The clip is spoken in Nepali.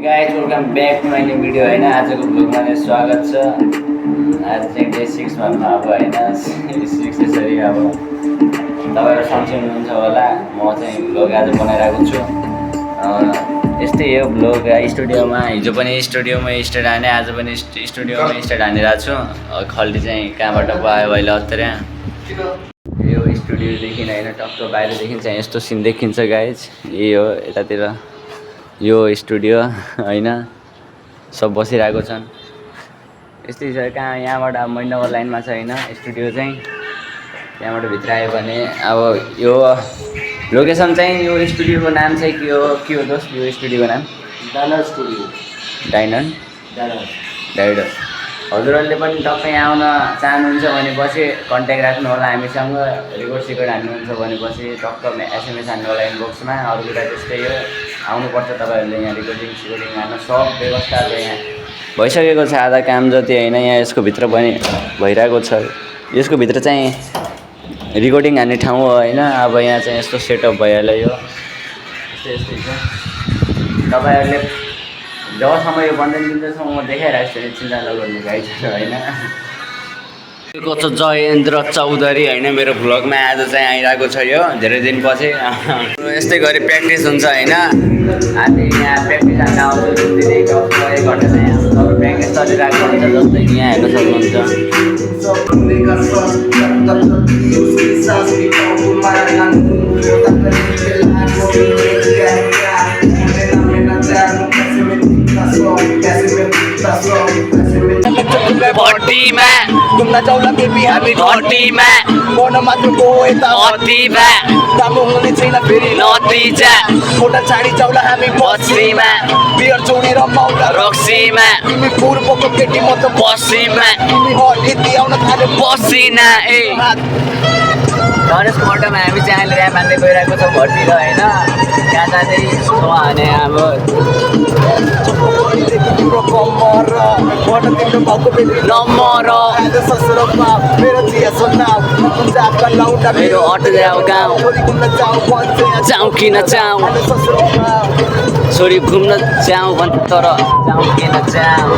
Guys welcome back to my new video होइन। आजको भ्लगमा स्वागत छ। आज चाहिँ डे 6 भन्नु अब होइन 6 यसरी अब तपाईँहरू सन्चै हुनुहुन्छ होला। म चाहिँ भ्लग आज बनाइरहेको छु। यस्तै हो भ्लग स्टुडियोमा। हिजो पनि स्टुडियोमै स्टार्ट हाने, आज पनि स्टुडियोमै स्टार्ट हानिरहेको छु। खल्टी चाहिँ कहाँबाट पो आयो अहिले अत्तरै। यो स्टुडियोदेखि होइन टक्क बाहिरदेखि चाहिँ यस्तो सिन देखिन्छ गाइज। यही हो यतातिर यो स्टुडियो होइन, सब बसिरहेको छन्। यस्तै छ कहाँ यहाँबाट मैनगर लाइनमा छ होइन स्टुडियो चाहिँ। त्यहाँबाट भित्र आयो भने अब यो लोकेसन चाहिँ यो स्टुडियोको नाम चाहिँ के हो दोस्त? यो स्टुडियोको नाम डाइनर स्टुडियो। डाइनर। हजुरहरूले पनि टक्कै आउन चाहनुहुन्छ भनेपछि कन्ट्याक्ट राख्नु होला हामीसँग। रेकर्ड हान्नुहुन्छ भनेपछि टक्क एसएमएस हान्नु होला इनबक्समा। अरू कुरा त्यस्तै हो, आउनुपर्छ तपाईँहरूले। यहाँ रेकर्डिङ हान्न सब व्यवस्था यहाँ भइसकेको छ। आधा काम जति होइन यहाँ यसको भित्र पनि भइरहेको छ। यसको भित्र चाहिँ रेकर्डिङ हान्ने ठाउँ हो होइन। अब यहाँ चाहिँ यस्तो सेटअप भइहाल्यो। यो यस्तै छ। तपाईँहरूले जबसम्म यो बन्द दिँदैछौँ म देखाइरहेको छु, चिन्ता नगर्नु गाइज होइन। को छ जयेन्द्र चौधरी होइन। मेरो भ्लगमा आज चाहिँ आइरहेको छ यो धेरै दिनपछि। यस्तै गरी प्र्याक्टिस हुन्छ होइन। हामी यहाँ प्र्याक्टिस हाल्न आउँछु दिदी टक्क 1 घन्टा चाहिँ हाम्रो प्र्याक्टिस चलिरहेको हुन्छ। जस्तै यहाँ हेर्न सक्नुहुन्छ। भट्टीमा घुम्न जाउला बेबी हामी भट्टीमा गर्न मात्र गो यता अतीमा राम्रो हुने छैन फेरि नतिजा फोटा चाडी जाउला हामी पश्चिमा बियर चौडी र मौला रक्सीमा तिमी पूर्वको केटी म त पश्चिममा तिमी हलिदी आउन थाल्यो पसिना ए धनेशको बाटोमा हामी चाहिँ अहिले ऱ्याप हान्दै गइरहेको छौँ भट्टी र होइन। त्यहाँ जाँदै हाने अब तिम्रो कम्मर गर्न तिम्रो भाउको बेबी नम्बर आज ससुरमा मेरो चिया सुनाउ हुन्छ आपका लौटा मेरो अटो जाऊ गाउँ छोरी घुम्न जाऊ भन्छ जाउँ कि नजाउँ ससुरमा छोरी घुम्न जाउँ भन्छ तर जाउँ कि नजाउँ।